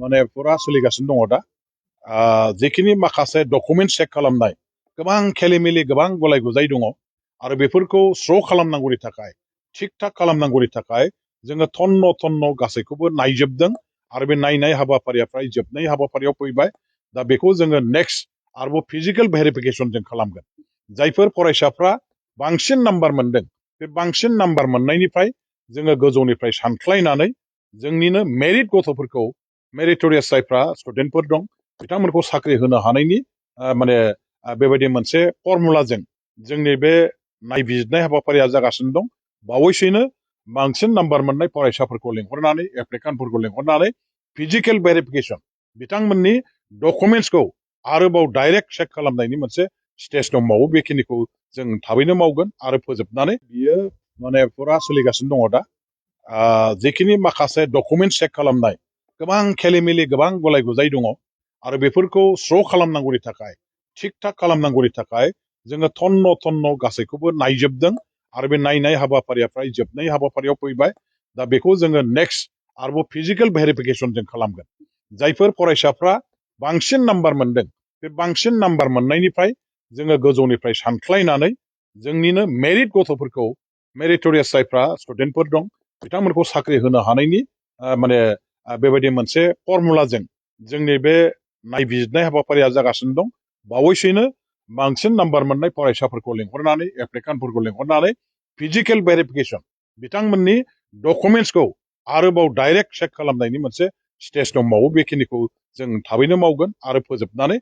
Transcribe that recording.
माने फुरा सोलिगासिनो दङ दा जेखिनि माखासे डकुमेन्ट चेक खालामनाय गोबां खेलिमेलि गोबां गलाय गुजाय दङ आरो बेफोरखौ स्र' खालामनांगौनि थाखाय थिग थाक खालामनांगौनि थाखाय जोङो थन्न गासैखौबो नायजोबदों आरो बे नायनाय हाबाफारिया फ्राय जोबनाय हाबाफारियाव फैबाय दा बेखौ जोङो नेक्स्ट आरोबाव फिजिकेल भेरिफिकेसन जों खालामगोन जायफोर फरायसाफ्रा बांसिन नाम्बार मोनदों बे बांसिन नाम्बार मोननायनिफ्राय जोङो गोजौनिफ्राय सानख्लायनानै जोंनिनो मेरिट गथ'फोरखौ मेरिटरियास जायफ्रा स्टुडेन्टफोर दं बिथांमोनखौ साख्रि होनो हानायनि माने बेबायदि मोनसे फर्मुलाजों जोंनि बे नायबिजिरनाय हाबाफारिया जागासिनो दं बावैसोनो बांसिन नाम्बार मोननाय फरायसाफोरखौ लेंहरनानै एप्लिकान्टफोरखौ लेंहरनानै फिजिकेल भेरिफिकेसन बिथांमोननि डकुमेन्टसखौ आरोबाव डाइरेक्ट चेक खालामनायनि मोनसे स्टेज दंबावो बेखिनिखौ जों थाबैनो मावगोन आरो फोजोबनानै बियो माने फुरा सोलिगासिनो दङ दा जेखिनि माखासे डकुमेन्ट चेक खालामनाय गोबां खेलिमेलि गोबां गलाय गुजाय दङ आरो बेफोरखौ स्र' खालामनांगौनि थाखाय थिग थाक खालामनांगौनि थाखाय जोङो थन्न गासैखौबो नायजोबदों आरो बे नायनाय हाबाफारिया फ्राय जोबनाय हाबाफारियाव फैबाय दा बेखौ जोङो नेक्स्ट आरोबाव फिजिकेल भेरिफिकेसन जों खालामगोन जायफोर फरायसाफ्रा बांसिन नाम्बार मोनदों बे बांसिन नाम्बार मोननायनिफ्राय जोङो गोजौनिफ्राय सानख्लायनानै जोंनिनो मेरिट गथ'फोरखौ मेरिटरियास जायफ्रा स्टुडेन्टफोर दं बिथांमोनखौ साख्रि होनो हानायनि माने बेबायदि मोनसे फर्मुलाजों जोंनि बे नायबिजिरनाय हाबाफारिया जागासिनो दं बावैसोनो बांसिन नाम्बार मोननाय फरायसाफोरखौ लेंहरनानै एप्लिकान्टफोरखौ लेंहरनानै फिजिकेल भेरिफिकेसन बिथांमोननि डकुमेन्टसखौ आरोबाव डाइरेक्ट चेक खालामनायनि मोनसे स्टेज दंबावो बेखिनिखौ जों थाबैनो मावगोन आरो फोजोबनानै